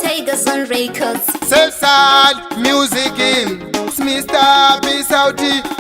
Tigers on Records. Self-side music, Mr. Peace out,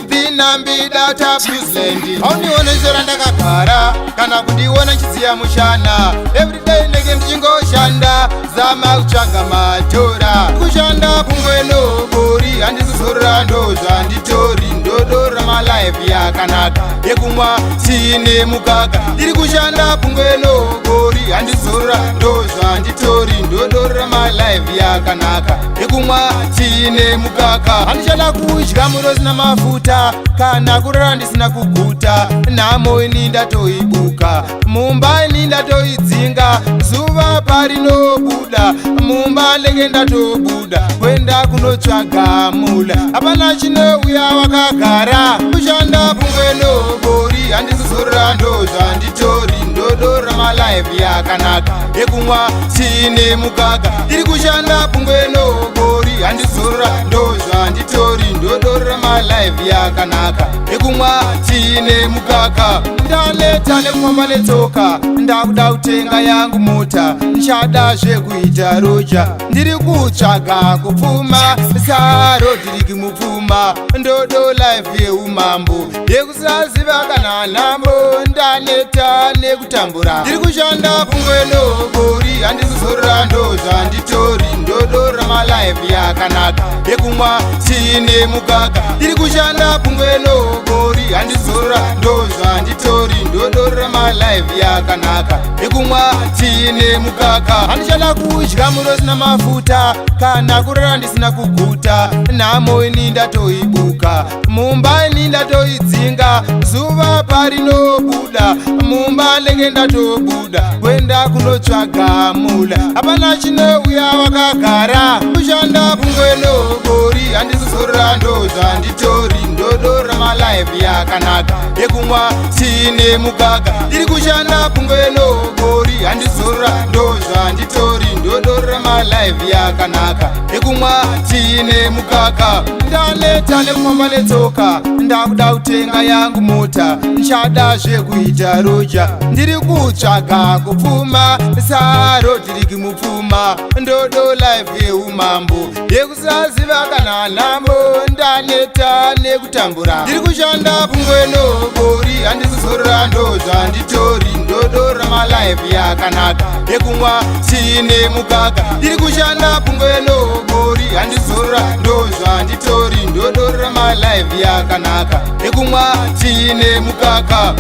Vinambi data Bluesland. Haunione zora ndakagara kana kundiona nchiziya mushana. Everyday ndenge ndichingoshanda zama kutsvaga matora. Kushanda pungwe nobori handisizorora ndozvanditori ndodora malife yakanaka yekumwa tiine mukaka. Ndiri kushanda pungwe nobori handizorora ndozvanditori ndodora malife yakanaka yekumwa tiine mukaka. Handichada kudya muro usina mafuta kana kurara ndisina kuguta. Nhamo ini ndatoibuka mumba ini ndatoidzinga zuva parinobuda mumba ndenge ndatobuda kuenda kunotsvaga mula. Hapana chinouya wakagara kushanda pungwe nobori handisizorora ndozvanditori ndodora malife yakanaka yekumwa tiine mukaka. Ndiri kushanda pungwe nobori handizorora ndozvanditori ndodora malife yakanaka yekumwa tiine mukaka. Ndaneta nekufamba netsoka ndakuda kutenga yangu mota nchada zvekuita roja. Ndiri kutsvaga kupfuma saRodrick Mupfuma ndodo life yeumambo yekusaziva kana nhamo. Ndaneta nekutambura ndiri kushanda pungwe nobori handisizorora ndozvanditori ndodora malife yakanaka yekumwa tiine mukaka. Ndiri kushanda pungwe nobori handizorora ndozvanditori ndodora malife yakanaka yekumwa tiine mukaka. Handichada kudya muro usina mafuta kana kurara ndisina kuguta. Nhamo ini ndatoibuka mumba ini ndatoidzinga zuva parinobuda mumba ndenge ndatobuda kuenda kunotsvaga mula. Hapana chinouya wakagara kushanda pungwe nobori handisizorora ndozvanditori ndodora malife yakanaka yekumwa tiine mukaka. Ndiri kushanda pungwe nobori handizorora ndozvanditori ndodora malife yakanaka yekumwa tiine mukaka. Ndaneta nekufamba netsoka ndakuda kutenga yangu mota nchada zvekuita roja. Ndiri kutsvaga kupfuma saRodrick Mupfuma ndodo life yeumambo yekusaziva kana nhamo. Ndaneta nekutambura ndiri kushanda pungwe nobori handisizorora ndozvanditori ndodora malife yakanaka yekumwa tiine mukaka. Ndiri kushanda pungwe nobori handizorora ndozvanditori ndodora malife yakanaka yekumwa tiine mukaka.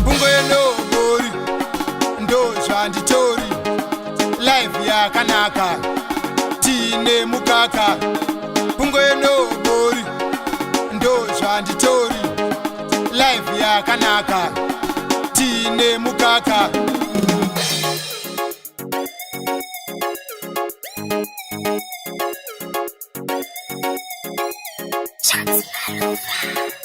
Pungwe nobori ndozvanditori life yakanaka tiine mukaka. Pungwe nobori ndozvanditori life yakanaka tiine mukaka. Chucks Malova.